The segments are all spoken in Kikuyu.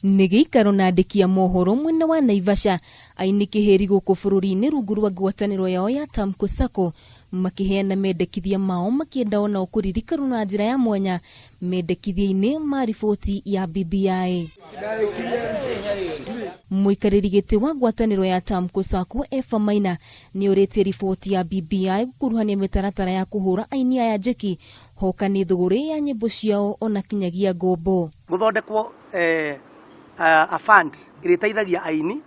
Nĩ gĩikaro na andĩki a mohoro mwena wa Naivasha aini kĩhĩri gũkũ bũrũri-inĩ rungu rwa ngwatanĩro yao ya Tamko Sacco makĩheana mendekithia mao makĩenda onao kũririkanwo na njĩra ya mwanya mendekithia-inĩ ma riboti ya BBI. Mũikarĩri gĩtĩ wa ngwatanĩro ya Tamko Sacco Eva Maina nĩorĩtie riboti ya BBI gũkuruhania mĩtaratara ya kũhũra aini aya njeki hoka nĩ thũgũrĩ ya nyĩmbo ciao ona kinyagia ngombo. Gũthondekwo eh, a fund ĩrĩa ĩteithagia aini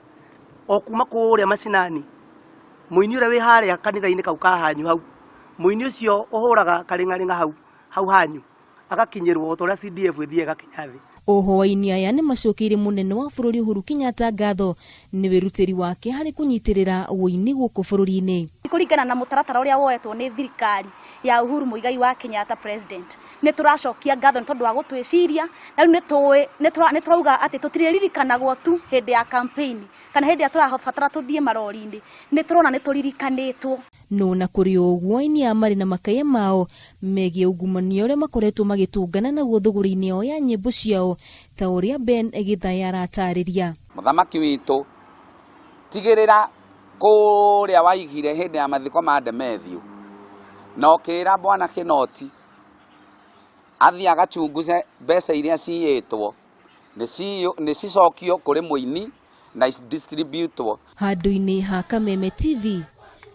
o kuma kũrĩa macinani, mũini ũrĩa wĩ harĩa kanitha-inĩ kau ka hanyu hau, mũini ũcio ũhũraga karĩng'arĩng'a hau hau hanyu agakinyĩrwo o ta ũrĩa CDF ĩthiaga ĩgakinya thĩ. Oho aini aya nĩmacokeirie mũnene wa bũrũri Uhuru Kenyatta ngatho nĩ wĩrutĩri wake harĩ kũnyitĩrĩra ũini gũkũ bũrũri-inĩ. Kũringana na mũtaratara ũrĩa woetwo nĩ thirikari ya Uhuru Muigai wa Kenyatta president, nĩ tũracokia ngatho nĩ tondũ wa gũtwĩciria, na rĩu nĩ tũĩ, nĩ tũrauga atĩ tũtirĩririkanagwo tu hĩndĩ ya campaign kana hĩndĩ ĩrĩa tũrabatara tũthiĩ marori-inĩ, nĩ tũrona nĩ tũririkanĩtwo. No na kũrĩ o ũguo aini aya marĩ na makaya mao megiĩ ungumania ũrĩa makoretwo magĩtũngana naguo thũgũrĩ-inĩ yao ya nyĩmbo ciao ta ũrĩa Ben Gĩthaya aratarĩria. Mũthamaki witũ, tigĩrĩra kũrĩa waigire hĩndĩ ya mathiko ma Demethiũ, na ũkĩra Bwana Kĩnoti athiĩ agachunguze mbeca iria ciyĩtwo, nĩ cicokio kũrĩ mũini na distributwo. Handũ-inĩ ha Kameme TV,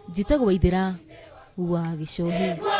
njĩtagwo Waithera wa Gĩcohi.